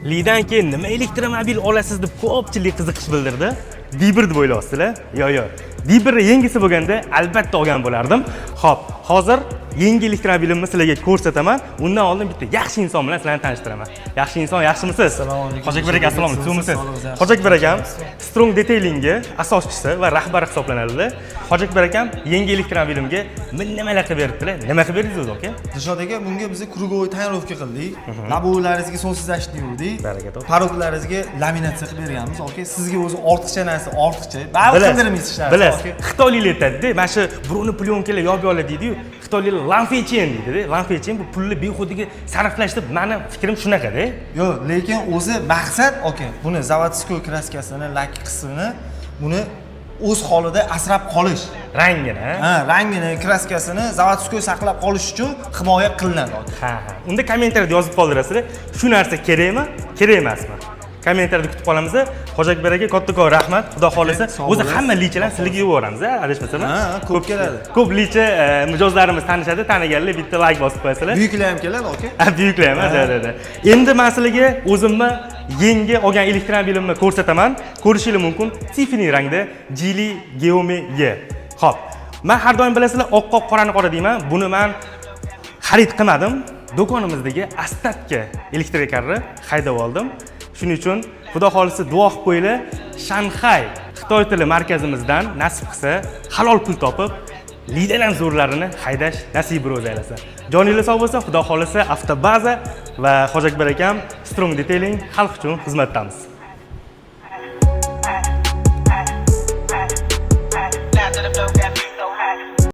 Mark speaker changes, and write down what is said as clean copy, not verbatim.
Speaker 1: Lidan keyin nima elektromobil olasiz deb ko'pchilik qiziqish bildirdi. D1 deb o'ylayapsizlar? Yo'q. D1 yengisi bo'lganda albatta olgan bo'lardim. Xo'p, hozir yangi elektromobilimni sizlarga ko'rsataman. Undan oldin bitta yaxshi inson bilan sizlarni tanishtiraman. Yaxshi inson, yaxshimisiz?
Speaker 2: Assalomu alaykum.
Speaker 1: Hoji Akbar aka, assalomu alaykum. Sug'misiz?
Speaker 2: Sog'lig'ingiz yaxshi.
Speaker 1: Hoji Akbar akam Strong Detailing'i asoschisi va rahbari hisoblanadilar. Hoji Akbar akam yangi elektromobilimga nimalar qilib beribdilar? Nima qilib berdingiz o'zi, aka?
Speaker 2: Dilshod aka, bunga biz круговой тонировка qildik. Лобовой laringizga солнцезащитный yurdik.
Speaker 1: Baraka top.
Speaker 2: Порог laringizga laminatsiya qilib berganmiz, aka. Sizga o'zi ortiqcha narsa, ortiqcha. Baribir qildirmaysiz hech narsa,
Speaker 1: Bilasiz.
Speaker 2: aka.
Speaker 1: Xitoyliklar aytadida, mana shu birovni пленка lar yopib oladi deydi-yu, xitoyliklar 浪费钱 deydi-da. 浪费钱 bu pulni behudaga sarflash deb mani fikrim shunaqada.
Speaker 2: Yo'q, lekin o'zi maqsad, aka, buni заводской краска sini, lak qismini buni o'z holida asrab qolish.
Speaker 1: Rangini, ha?
Speaker 2: Ha, rangini, краска sini заводской saqlab qolish uchun himoya qilinadi, aka.
Speaker 1: Ha. Unda kommentariyada yozib qoldirasizlar. Shu narsa kerakmi, kerak emasmi? Kommentariyada kutib qolamiz. Hoji Akbar aka, kattakon rahmat. Xudo xohlasa,
Speaker 2: Sog'
Speaker 1: o'zi
Speaker 2: bo'lasiz.
Speaker 1: Hamma lichalarni sizlarga yuboramiz, adashmasam.
Speaker 2: Ha, ko'p keladi.
Speaker 1: Ko'p licha mijozlarimiz tanishadi, taniganlar bitta layk bosib qo'yasizlar.
Speaker 2: Buyuklar ham keladi, aka.
Speaker 1: Ha, buyuklar ham, да. Endi men sizlarga o'zimni yangi olgan elektromobilimni ko'rsataman. Ko'rishingiz mumkin. Tiffany rangda Geely Geome E. Xo'p, men har doim, bilasizlar, oqqa qorani qora deyman. Buni men xarid qilmadim. Do'konimizdagi остатка elektrokarni haydab oldim. Shuning uchun, Xudo xohlasa, duo qilib qo'yinglar. Shanxay Xitoy tili markazimizdan nasib qilsa, halol pul topib, Lidan ham zo'rlarini haydash nasib ro'za aylasa. Joningiz sog' bo'lsa, Xudo xohlasa, avtobaza va Hoji Akbar akam Strong Detailing xalq uchun xizmatdamiz.